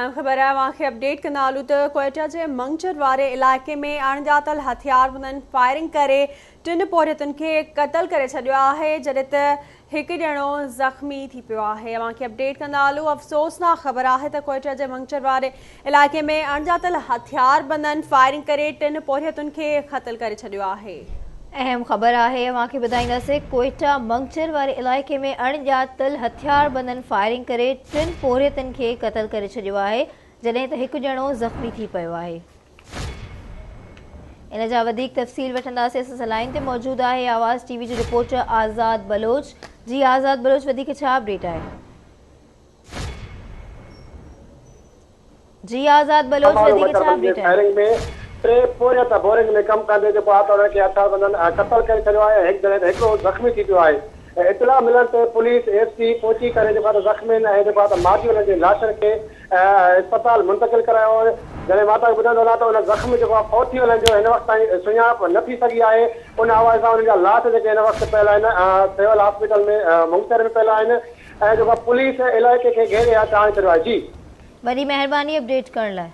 اهم خبر اوهان کي اپڊيٽ ڪندا هلون ته ڪوئيٽا جي منگچر واري علائقي ۾ اڻڄاتل هٿياربندن فائرنگ ڪري ٽن پورهيتن کي قتل ڪري ڇڏيو آهي جڏهن ته هڪ ڄڻو زخمي ٿي پيو آهي اوهان کي اپڊيٽ ڪندا هلون افسوسناڪ خبر آهي ته ڪوئيٽا جي منگچر واري علائقي ۾ اڻڄاتل هٿياربندن فائرنگ ڪري ٽن پورهيتن کي قتل ڪري ڇڏيو آهي. اهم خبر آهي اوهان کي ٻڌائينداسين ڪوئيٽا منگچر واري علائقي ۾ اڻڄاتل هٿياربندن فائرنگ ڪري ٽن پورهيتن کي قتل ڪري ڇڏيو آهي جڏهن ته هڪ ڄڻو زخمي ٿي پيو آهي ان جا وڌيڪ تفصيل وٺنداسين اسان سان لائين تي موجود آهي آواز ٽي وي جو رپورٽر آزاد بلوچ جي آزاد بلوچ وڌيڪ ڇا اپڊيٽ آهي. جي آزاد بلوچ وڌيڪ ڇا اپڊيٽ آهي؟ فائرنگ ۾ ٽي پورهيت بورنگ ۾ ڪم ڪندي جيڪو آهي ته انهن کي هٿياربندن قتل ڪري ڇڏيو آهي ۽ هڪ جڏهن ته هڪڙو زخمي ٿي پيو آهي اطلاع ملڻ تي پوليس ايف سي پهچي ڪري جيڪو آهي ته زخمين ۽ جيڪو آهي ته مارجي ويلن جي لاشن کي اسپتال منتقل ڪرايو آهي جڏهن مان توهان کي ٻڌائيندو هلان ته ان زخمي جيڪو آهي فوت ٿي ويلن جو هن وقت تائين سڃاڻپ نه ٿي سگهي آهي ان حوالي سان انهن جا لاش جيڪي هن وقت پيل آهن سول هاسپيٽل ۾ منگچر ۾ پيل آهن ۽ جيڪو آهي پوليس علائقي کي گهيري هٿ آڻي ڇڏيو آهي جي. وڏي مهرباني اپڊيٽ ڪرڻ لاء.